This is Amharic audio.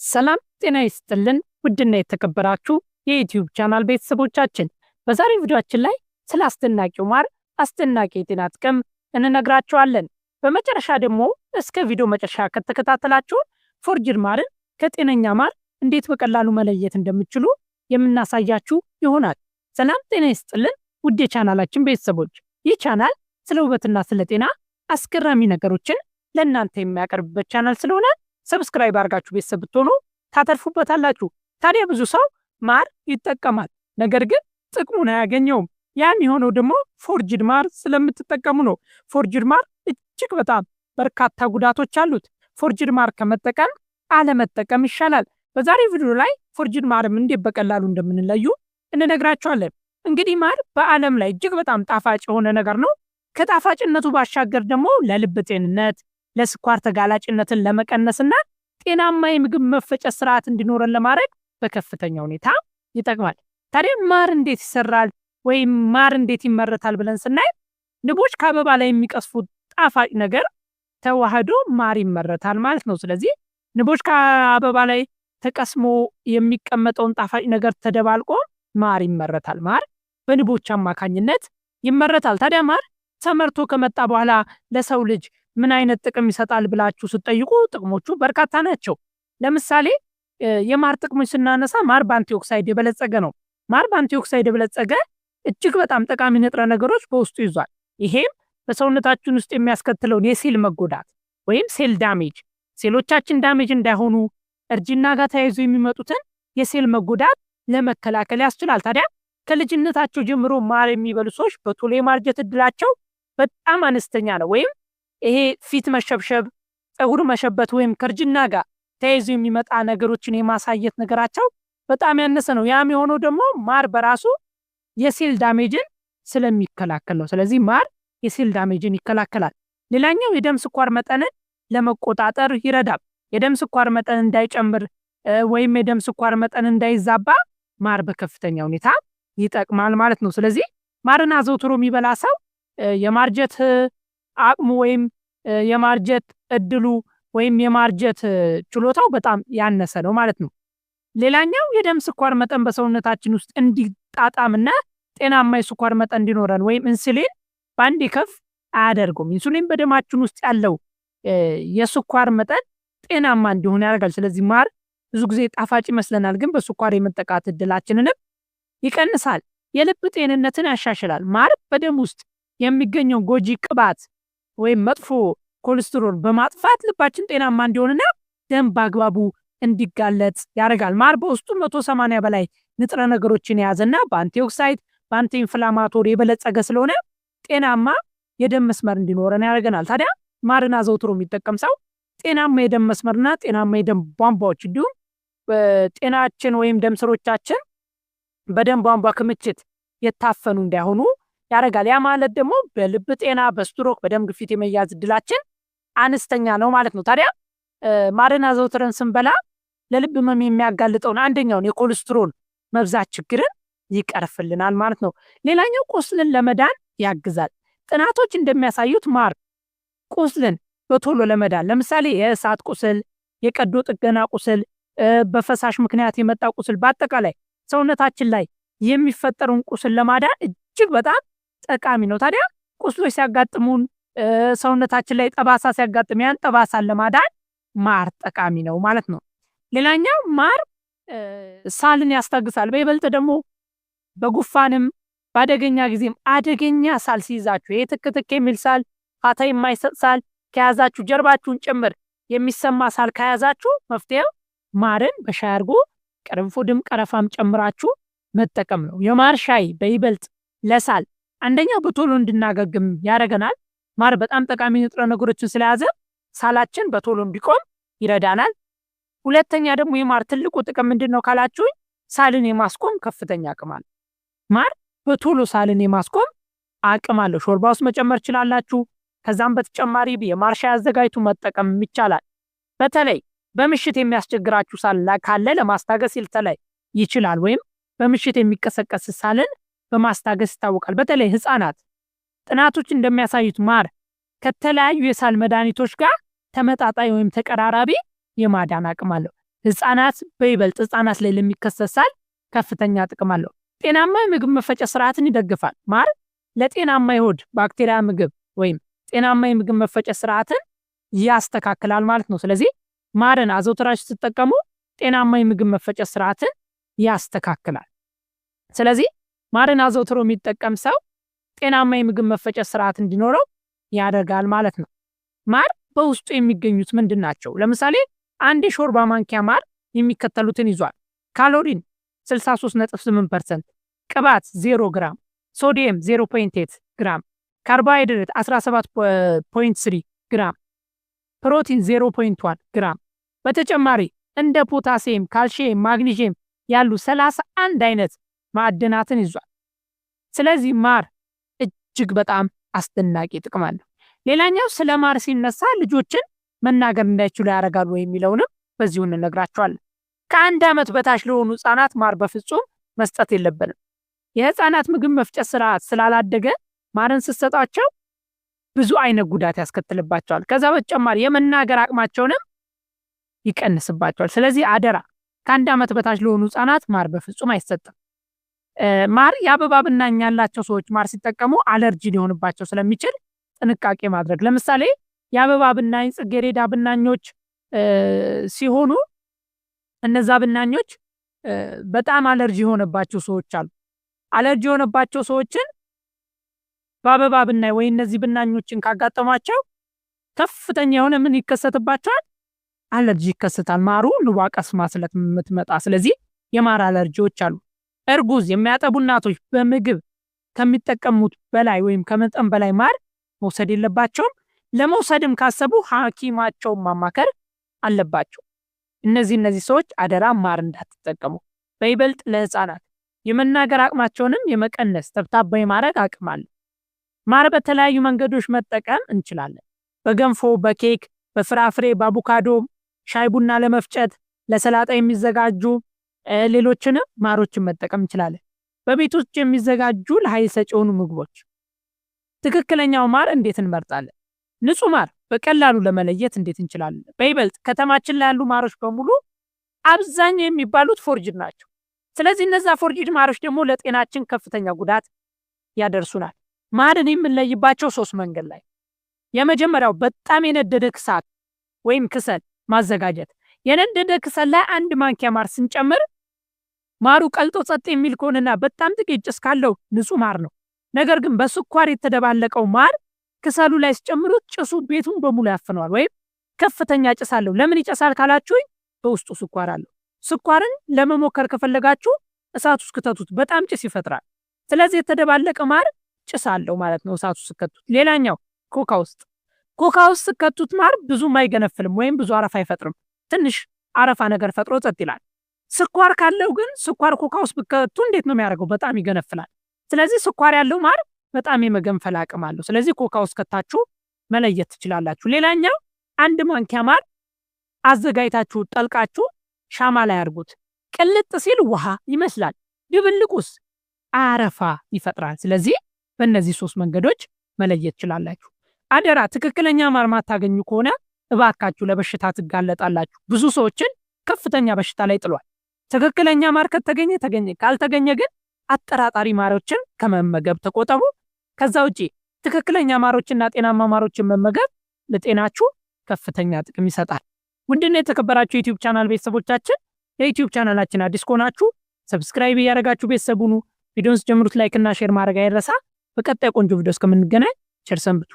ሰላም ጤና ይስጥልን ውድና የተከበራችሁ የዩቲዩብ ቻናል ቤተሰቦቻችን፣ በዛሬው ቪዲዮአችን ላይ ስለ አስደናቂው ማር አስደናቂ የጤና ጥቅም እንነግራችኋለን። በመጨረሻ ደግሞ እስከ ቪዲዮ መጨረሻ ከተከታተላችሁ forged ማርን ከጤነኛ ማር እንዴት በቀላሉ መለየት እንደምትችሉ የምናሳያችሁ ይሆናል። ሰላም ጤና ይስጥልን ውድ የቻናላችን ቤተሰቦች፣ ይህ ቻናል ስለ ውበትና ስለ ጤና አስገራሚ ነገሮችን ለእናንተ የሚያቀርብበት ቻናል ስለሆነ subscribe አድርጋችሁ ቤተሰብ ብትሆኑ ታተርፉበታላችሁ። ታዲያ ብዙ ሰው ማር ይጠቀማል፣ ነገር ግን ጥቅሙን አያገኘውም። ያም የሆነው ደግሞ forged ማር ስለምትጠቀሙ ነው። Forged ማር እጅግ በጣም በርካታ ጉዳቶች አሉት። Forged ማር ከመጠቀም አለመጠቀም ይሻላል። በዛሬ ቪዲዮ ላይ forged ማርም እንዴት በቀላሉ እንደምንለዩ እንነግራችኋለን። እንግዲህ ማር በዓለም ላይ እጅግ በጣም ጣፋጭ የሆነ ነገር ነው። ከጣፋጭነቱ ባሻገር ደግሞ ለልብ ጤንነት፣ ለስኳር ተጋላጭነትን ለመቀነስና ጤናማ የምግብ መፈጨት ስርዓት እንዲኖረን ለማድረግ በከፍተኛ ሁኔታ ይጠቅማል። ታዲያ ማር እንዴት ይሰራል ወይም ማር እንዴት ይመረታል ብለን ስናይ፣ ንቦች ከአበባ ላይ የሚቀስፉት ጣፋጭ ነገር ተዋህዶ ማር ይመረታል ማለት ነው። ስለዚህ ንቦች ከአበባ ላይ ተቀስሞ የሚቀመጠውን ጣፋጭ ነገር ተደባልቆ ማር ይመረታል። ማር በንቦች አማካኝነት ይመረታል። ታዲያ ማር ተመርቶ ከመጣ በኋላ ለሰው ልጅ ምን አይነት ጥቅም ይሰጣል ብላችሁ ስትጠይቁ፣ ጥቅሞቹ በርካታ ናቸው። ለምሳሌ የማር ጥቅሞች ስናነሳ ማር በ antioxidant የበለጸገ ነው። ማር በ antioxidant የበለጸገ እጅግ በጣም ጠቃሚ ንጥረ ነገሮች በውስጡ ይዟል። ይሄም በሰውነታችን ውስጥ የሚያስከትለውን የሴል መጎዳት ወይም cell damage፣ ሴሎቻችን damage እንዳይሆኑ፣ እርጅና ጋር ተያይዞ የሚመጡትን የሴል መጎዳት ለመከላከል ያስችላል። ታዲያ ከልጅነታቸው ጀምሮ ማር የሚበሉ ሰዎች በቶሎ የማርጀት እድላቸው በጣም አነስተኛ ነው። ወይም ይሄ ፊት መሸብሸብ፣ ፀጉር መሸበት ወይም ከእርጅና ጋር ተያይዞ የሚመጣ ነገሮችን የማሳየት ነገራቸው በጣም ያነሰ ነው። ያም የሆነው ደግሞ ማር በራሱ የ cell damage ን ስለሚከላከል ነው። ስለዚህ ማር የ cell damage ን ይከላከላል። ሌላኛው የደም ስኳር መጠንን ለመቆጣጠር ይረዳል። የደም ስኳር መጠን እንዳይጨምር ወይም የደም ስኳር መጠን እንዳይዛባ ማር በከፍተኛ ሁኔታ ይጠቅማል ማለት ነው። ስለዚህ ማርን አዘውትሮ የሚበላ ሰው የማርጀት አቅሙ ወይም የማርጀት እድሉ ወይም የማርጀት ችሎታው በጣም ያነሰ ነው ማለት ነው። ሌላኛው የደም ስኳር መጠን በሰውነታችን ውስጥ እንዲጣጣምና ጤናማ የስኳር መጠን እንዲኖረን ወይም ኢንሱሊን በአንዴ ከፍ አያደርጉም። ኢንሱሊን በደማችን ውስጥ ያለው የስኳር መጠን ጤናማ እንዲሆን ያደርጋል። ስለዚህ ማር ብዙ ጊዜ ጣፋጭ ይመስለናል፣ ግን በስኳር የመጠቃት እድላችንንም ይቀንሳል። የልብ ጤንነትን ያሻሽላል። ማር በደም ውስጥ የሚገኘው ጎጂ ቅባት ወይም መጥፎ ኮሌስትሮል በማጥፋት ልባችን ጤናማ እንዲሆንና ደም በአግባቡ እንዲጋለጥ ያደርጋል። ማር በውስጡ 180 በላይ ንጥረ ነገሮችን የያዘና በ antioxidant፣ በ anti-inflammatory የበለጸገ ስለሆነ ጤናማ የደም መስመር እንዲኖረን ያደርገናል። ታዲያ ማርን አዘውትሮ የሚጠቀም ሰው ጤናማ የደም መስመርና ጤናማ የደም ቧንቧዎች እንዲሁም ጤናችን ወይም ደም ስሮቻችን በደም ቧንቧ ክምችት የታፈኑ እንዳይሆኑ ያደርጋል። ያ ማለት ደግሞ በልብ ጤና፣ በስትሮክ፣ በደም ግፊት የመያዝ እድላችን አነስተኛ ነው ማለት ነው። ታዲያ ማርን አዘውትረን ስንበላ ለልብ ህመም የሚያጋልጠውን አንደኛውን የኮሌስትሮል መብዛት ችግርን ይቀርፍልናል ማለት ነው። ሌላኛው ቁስልን ለመዳን ያግዛል። ጥናቶች እንደሚያሳዩት ማር ቁስልን በቶሎ ለመዳን፣ ለምሳሌ የእሳት ቁስል፣ የቀዶ ጥገና ቁስል፣ በፈሳሽ ምክንያት የመጣ ቁስል፣ በአጠቃላይ ሰውነታችን ላይ የሚፈጠረውን ቁስል ለማዳን እጅግ በጣም ጠቃሚ ነው። ታዲያ ቁስሎች ሲያጋጥሙን፣ ሰውነታችን ላይ ጠባሳ ሲያጋጥም ያን ጠባሳን ለማዳን ማር ጠቃሚ ነው ማለት ነው። ሌላኛው ማር ሳልን ያስታግሳል። በይበልጥ ደግሞ በጉንፋንም በአደገኛ ጊዜም አደገኛ ሳል ሲይዛችሁ፣ ይሄ ትክ ትክ የሚል ሳል፣ ፋታ የማይሰጥ ሳል ከያዛችሁ፣ ጀርባችሁን ጭምር የሚሰማ ሳል ከያዛችሁ መፍትሄው ማርን በሻይ አድርጎ ቅርንፉድም ቀረፋም ጨምራችሁ መጠቀም ነው። የማር ሻይ በይበልጥ ለሳል አንደኛ በቶሎ እንድናገግም ያደርገናል። ማር በጣም ጠቃሚ ንጥረ ነገሮችን ስለያዘ ሳላችን በቶሎ እንዲቆም ይረዳናል። ሁለተኛ ደግሞ የማር ትልቁ ጥቅም ምንድን ነው ካላችሁኝ፣ ሳልን የማስቆም ከፍተኛ አቅም አለው። ማር በቶሎ ሳልን የማስቆም አቅም አለው። ሾርባ ውስጥ መጨመር ትችላላችሁ። ከዛም በተጨማሪ የማር ሻይ አዘጋጅቶ መጠቀም ይቻላል። በተለይ በምሽት የሚያስቸግራችሁ ሳል ካለ ለማስታገስ ይልተላይ ይችላል። ወይም በምሽት የሚቀሰቀስ ሳልን በማስታገስ ይታወቃል። በተለይ ህፃናት፣ ጥናቶች እንደሚያሳዩት ማር ከተለያዩ የሳል መድኃኒቶች ጋር ተመጣጣኝ ወይም ተቀራራቢ የማዳን አቅም አለው። ህፃናት በይበልጥ ህፃናት ላይ ለሚከሰት ሳል ከፍተኛ ጥቅም አለው። ጤናማ የምግብ መፈጨት ስርዓትን ይደግፋል። ማር ለጤናማ የሆድ ባክቴሪያ ምግብ ወይም ጤናማ የምግብ መፈጨት ስርዓትን ያስተካክላል ማለት ነው። ስለዚህ ማርን አዘውትራችሁ ስትጠቀሙ ጤናማ የምግብ መፈጨት ስርዓትን ያስተካክላል። ስለዚህ ማርን አዘውትሮ የሚጠቀም ሰው ጤናማ የምግብ መፈጨት ስርዓት እንዲኖረው ያደርጋል ማለት ነው። ማር በውስጡ የሚገኙት ምንድን ናቸው? ለምሳሌ አንድ የሾርባ ማንኪያ ማር የሚከተሉትን ይዟል። ካሎሪን 63.8%፣ ቅባት 0 ግራም፣ ሶዲየም 0.8 ግራም፣ ካርቦሃይድሬት 17.3 ግራም፣ ፕሮቲን 0.1 ግራም። በተጨማሪ እንደ ፖታሲየም፣ ካልሽየም፣ ማግኒዥየም ያሉ 31 አይነት ማዕድናትን ይዟል። ስለዚህ ማር እጅግ በጣም አስደናቂ ጥቅም አለው። ሌላኛው ስለ ማር ሲነሳ ልጆችን መናገር እንዳይችሉ ያደርጋሉ የሚለውንም በዚሁ እንነግራቸዋለን። ከ1 ዓመት በታች ለሆኑ ህጻናት ማር በፍጹም መስጠት የለብንም። የህፃናት ምግብ መፍጨት ስርዓት ስላላደገ ማርን ስትሰጧቸው ብዙ አይነት ጉዳት ያስከትልባቸዋል። ከዛ በተጨማሪ የመናገር አቅማቸውንም ይቀንስባቸዋል። ስለዚህ አደራ ከ1 ዓመት በታች ለሆኑ ህጻናት ማር በፍጹም አይሰጥም። ማር የአበባ ብናኝ ያላቸው ሰዎች ማር ሲጠቀሙ አለርጂ ሊሆንባቸው ስለሚችል ጥንቃቄ ማድረግ። ለምሳሌ የአበባ ብናኝ፣ ጽጌሬዳ ብናኞች ሲሆኑ እነዛ ብናኞች በጣም አለርጂ የሆነባቸው ሰዎች አሉ። አለርጂ የሆነባቸው ሰዎችን በአበባ ብናኝ ወይ እነዚህ ብናኞችን ካጋጠሟቸው ከፍተኛ የሆነ ምን ይከሰትባቸዋል? አለርጂ ይከሰታል። ማሩ ንቧ ቀስማ ስለምትመጣ፣ ስለዚህ የማር አለርጂዎች አሉ። እርጉዝ የሚያጠቡ እናቶች በምግብ ከሚጠቀሙት በላይ ወይም ከመጠን በላይ ማር መውሰድ የለባቸውም። ለመውሰድም ካሰቡ ሐኪማቸውን ማማከር አለባቸው። እነዚህ ሰዎች አደራ ማር እንዳትጠቀሙ። በይበልጥ ለህፃናት የመናገር አቅማቸውንም የመቀነስ ተብታባ የማድረግ አቅም አለ። ማር በተለያዩ መንገዶች መጠቀም እንችላለን። በገንፎ፣ በኬክ፣ በፍራፍሬ፣ በአቮካዶ፣ ሻይ ቡና ለመፍጨት፣ ለሰላጣ የሚዘጋጁ ሌሎችንም ማሮችን መጠቀም እንችላለን። በቤት ውስጥ የሚዘጋጁ ለኃይል ሰጪ የሆኑ ምግቦች። ትክክለኛው ማር እንዴት እንመርጣለን? ንጹህ ማር በቀላሉ ለመለየት እንዴት እንችላለን? በይበልጥ ከተማችን ላይ ያሉ ማሮች በሙሉ አብዛኛው የሚባሉት forged ናቸው። ስለዚህ እነዛ forged ማሮች ደግሞ ለጤናችን ከፍተኛ ጉዳት ያደርሱናል። ማርን የምንለይባቸው ሶስት መንገድ ላይ፣ የመጀመሪያው በጣም የነደደ ክሳት ወይም ክሰል ማዘጋጀት። የነደደ ክሰል ላይ አንድ ማንኪያ ማር ስንጨምር ማሩ ቀልጦ ጸጥ የሚል ከሆነና በጣም ጥቂት ጭስ ካለው ንጹህ ማር ነው። ነገር ግን በስኳር የተደባለቀው ማር ክሰሉ ላይ ሲጨምሩት ጭሱ ቤቱን በሙሉ ያፍነዋል ወይም ከፍተኛ ጭስ አለው። ለምን ይጨሳል ካላችሁኝ በውስጡ ስኳር አለው። ስኳርን ለመሞከር ከፈለጋችሁ እሳት ውስጥ ክተቱት፣ በጣም ጭስ ይፈጥራል። ስለዚህ የተደባለቀ ማር ጭስ አለው ማለት ነው እሳት ውስጥ ስትከቱት። ሌላኛው ኮካ ውስጥ ስትከቱት ማር ብዙም አይገነፍልም ወይም ብዙ አረፋ አይፈጥርም። ትንሽ አረፋ ነገር ፈጥሮ ጸጥ ይላል። ስኳር ካለው ግን ስኳር ኮካ ውስጥ ብትከቱ እንዴት ነው የሚያደርገው? በጣም ይገነፍላል። ስለዚህ ስኳር ያለው ማር በጣም የመገንፈል አቅም አለው። ስለዚህ ኮካ ውስጥ ከታችሁ መለየት ትችላላችሁ። ሌላኛው አንድ ማንኪያ ማር አዘጋጅታችሁ ጠልቃችሁ ሻማ ላይ አድርጉት። ቅልጥ ሲል ውሃ ይመስላል፣ ድብልቁስ አረፋ ይፈጥራል። ስለዚህ በእነዚህ ሶስት መንገዶች መለየት ትችላላችሁ። አደራ ትክክለኛ ማር ማታገኙ ከሆነ እባካችሁ ለበሽታ ትጋለጣላችሁ። ብዙ ሰዎችን ከፍተኛ በሽታ ላይ ጥሏል። ትክክለኛ ማር ከተገኘ ተገኘ፣ ካልተገኘ ግን አጠራጣሪ ማሮችን ከመመገብ ተቆጠቡ። ከዛ ውጪ ትክክለኛ ማሮችና ጤናማ ማሮችን መመገብ ለጤናችሁ ከፍተኛ ጥቅም ይሰጣል። ውድና የተከበራችሁ የ YouTube channel ቤተሰቦቻችን፣ የ YouTube ቻናላችን አዲስ ከሆናችሁ subscribe እያደረጋችሁ ቤተሰብ ሁኑ። ቪዲዮን ስትጀምሩት like እና share ማድረግ አይረሳ። በቀጣይ ቆንጆ ቪዲዮ እስከምንገናኝ ቸር ሰንብቱ።